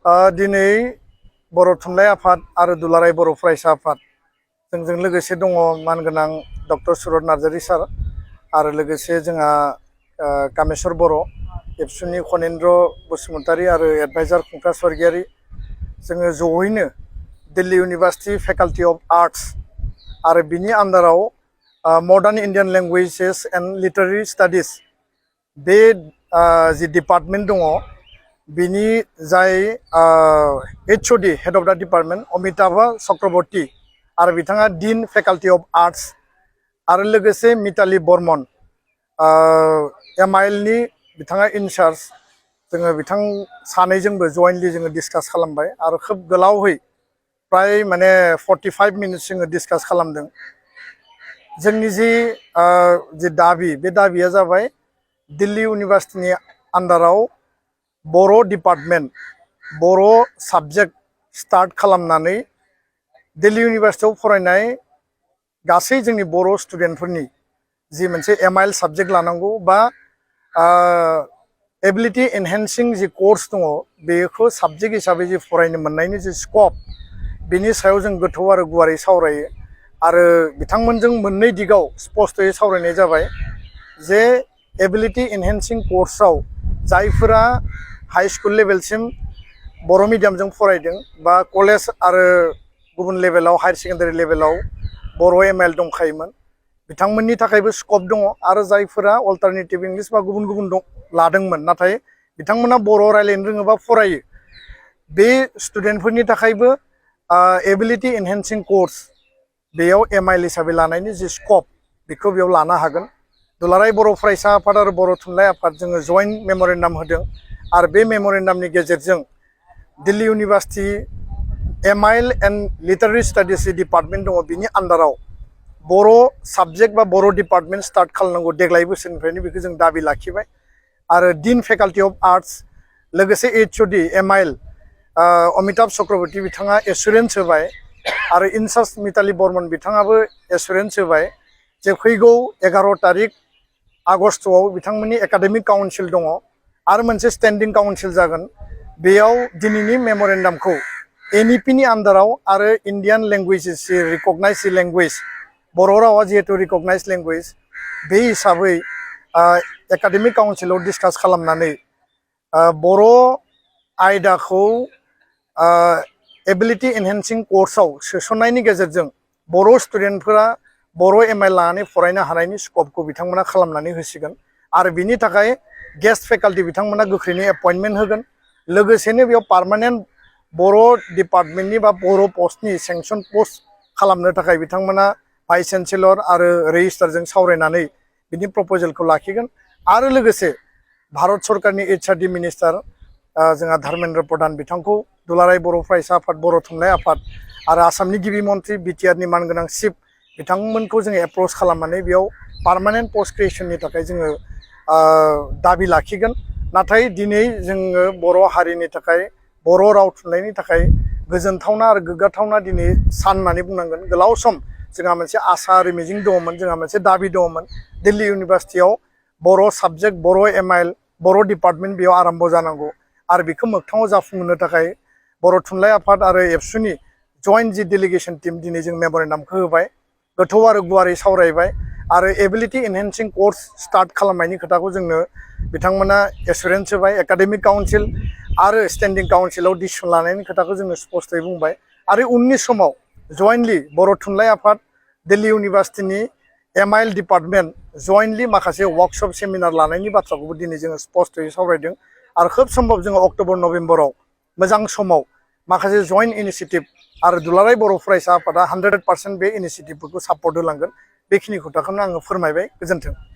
दिनै बर' थुनलाइ आफाद आरो दुलाराय बर' फरायसा आफाद जोंजों लोगोसे दङ मानगोनां डक्टर सुरत नार्जारी सार आरो लोगोसे जोंहा कामेश्वर बर' एबसुनि खनेन्द्र बसुमतारी आरो एडभाइजार खुंथा स्वर्गियारी जोङो जयैनो Delhi university faculty of arts आरो बिनि आन्दाराव modern Indian languages and literary studies बे जि डिपार्टमेन्ट दङ बिनि जाय HOD head of the department Amitabh Chakraborty आरो बिथाङा डीन फेकाल्टी अफ आर्ट्स आरो लोगोसे मिताली बर्मन MIL नि बिथाङा इनचार्ज जोङो बिथां सानैजोंबो जयेन्टलि जोङो डिसकास खालामबाय आरो खोब गोलावै प्राय माने 45 मिनिट्स जोङो डिसकास खालामदों। जोंनि जि दाबि बे दाबिया जाबाय दिल्ली इउनिभार्सिटीनि आन्दाराव बर' डिपार्टमेन्ट बर' साबजेक्ट स्टार्ट खालामनानै दिल्ली इउनिभार्सिटीआव फरायनाय गासै जोंनि बर' स्टुडेन्टफोरनि जि मोनसे MIL साबजेक्ट लानांगौ बा एबिलिटि एनहेन्सिं जि कर्स दङ बेखौ साबजेक्ट हिसाबै जि फरायनो मोननायनि जि स्कप बेनि सायाव जों गोथौ आरो गुवारै सावरायो आरो बिथांमोनजों मोननै दिगाव स्पष्टयै सावरायनाय जाबाय जे एबिलिटि एनहेन्सिं कर्सआव जायफोरा हाई स्कुल लेभेलसिम बर' मिडियामजों फरायदों बा कलेज आरो गुबुन लेभेलाव हायर सेकेन्डारि लेभेलाव बर' MIL दंखायोमोन बिथांमोननि थाखायबो स्कप दङ आरो जायफोरा अल्टारनेटिभ इंलिश बा गुबुन गुबुन लादोंमोन नाथाय बिथांमोना बर' रायज्लायनो रोङोबा फरायो बे स्टुडेन्टफोरनि थाखायबो एबिलिटि एनहेन्सिं कर्स बेयाव MIL हिसाबै लानायनि जि स्कप बेखौ बेयाव लानो हागोन। दुलाराय बर' फरायसा आफाद आरो बर' थुनलाइ आफाद जोङो जयेन्ट मेम'रेन्डाम होदों आरो बे मेम'रेन्डामनि गेजेरजों Delhi university MIL and literary studies department दङ बिनि आन्दाराव बर' साबजेक्ट बा बर' डिपार्टमेन्ट स्टार्ट खालामनांगौ देग्लाय बोसोरनिफ्रायनो बेखौ जों दाबि लाखिबाय आरो डीन फेकाल्टी अफ आर्ट्स लोगोसे HOD MIL अमिताभ चक्रवर्ती बिथाङा एसुरेन्स होबाय आरो इनचार्ज मिताली बर्मन बिथाङाबो एसुरेन्स होबाय जे फैगौ 11 तारिख आगस्टआव बिथांमोननि एकाडेमिक काउन्सिल दङ आरो मोनसे स्टेन्डिं काउन्सिल जागोन बेयाव दिनैनि मेम'रेन्डामखौ NEP नि आन्दाराव आरो इन्डियान लेंगुवेजेस रिकगनाइज लेंगुवेज बर' रावा जिहेतु रिकगनाइज लेंगुवेज बे हिसाबै एकाडेमिक काउन्सिलाव डिसकास खालामनानै बर' आयदाखौ एबिलिटि एनहेन्सिं कर्सआव सोसननायनि गेजेरजों बर' स्टुडेन्टफोरा बर' MIL लानानै फरायनो हानायनि स्कपखौ बिथांमोना खालामनानै होसिगोन आरो बिनि थाखाय गेस्ट फेकाल्टी बिथांमोना गोख्रैनो एपइन्टमेन्ट होगोन लोगोसेनो बेयाव पार्मानेन्ट बर' डिपार्टमेन्टनि बा बर' पस्टनि सेंसन पस्ट खालामनो थाखाय बिथांमोना भाइस चेन्सेलर आरो रेजिस्ट्रारजों सावरायनानै बिनि प्रप'जेलखौ लाखिगोन आरो लोगोसे भारत सरकारनि HRD मिनिस्टार जोंहा धर्मेन्द्र प्रधान बिथांखौ दुलाराय बर' फरायसा आफाद बर' थुनलाइ आफाद आरो आसामनि गिबि मन्थ्रि BTR नि मानगोनां चिफ बिथांमोनखौ जोङो एप्रच खालामनानै बेयाव पार्मानेन्ट पस्ट क्रिएसननि थाखाय जोङो दाबि लाखिगोन। नाथाय दिनै जोङो बर' हारिनि थाखाय बर' राव थुनलाइनि थाखाय गोजोनथावना आरो गोग्गाथावना दिनै सान होननानै बुंनांगोन गोलाव सम जोंहा मोनसे आसा आरो मिजिं दङमोन जोंहा मोनसे दाबि दङमोन दिल्ली इउनिभार्सिटीआव बर' साबजेक्ट बर' MIL बर' डिपार्टमेन्ट बेयाव आराम्भ जानांगौ आरो बेखौ मोगथाङाव जाफुंहोनो थाखाय बर' थुनलाइ आफाद आरो एबसुनि जयेन्ट जि डेलिगेसन टीम दिनै जों मेम'रेन्डामखौ होबाय गोथौ आरो गुवारै सावरायबाय आरो एबिलिटि एनहेन्सिं कर्स स्टार्ट खालामनायनि खोथाखौ जोंनो बिथांमोना एसुरेन्स होबाय एकाडेमिक काउन्सिल आरो स्टेन्डिं काउन्सिलाव डिसिसन लानायनि खोथाखौ जोङो स्पष्टयै बुंबाय आरो उननि समाव जयेन्टलि बर' थुनलाइ आफाद दिल्ली इउनिभार्सिटीनि MIL डिपार्टमेन्ट जयेन्टलि माखासे वर्कशप सेमिनार लानायनि बाथ्राखौबो दिनै जोङो स्पष्टयै सावरायदों आरो खोब सम्भब जोङो अक्ट'बर नभेम्बराव मोजां समाव माखासे जयेन्ट इनिशिएटिभ आरो दुलाराय बर' फरायसा आफादा 100% बे इनिशिएटिभफोरखौ सापर्ट होलांगोन बेखिनि खोथाखौनो आङो फोरमायबाय गोजोन्थों।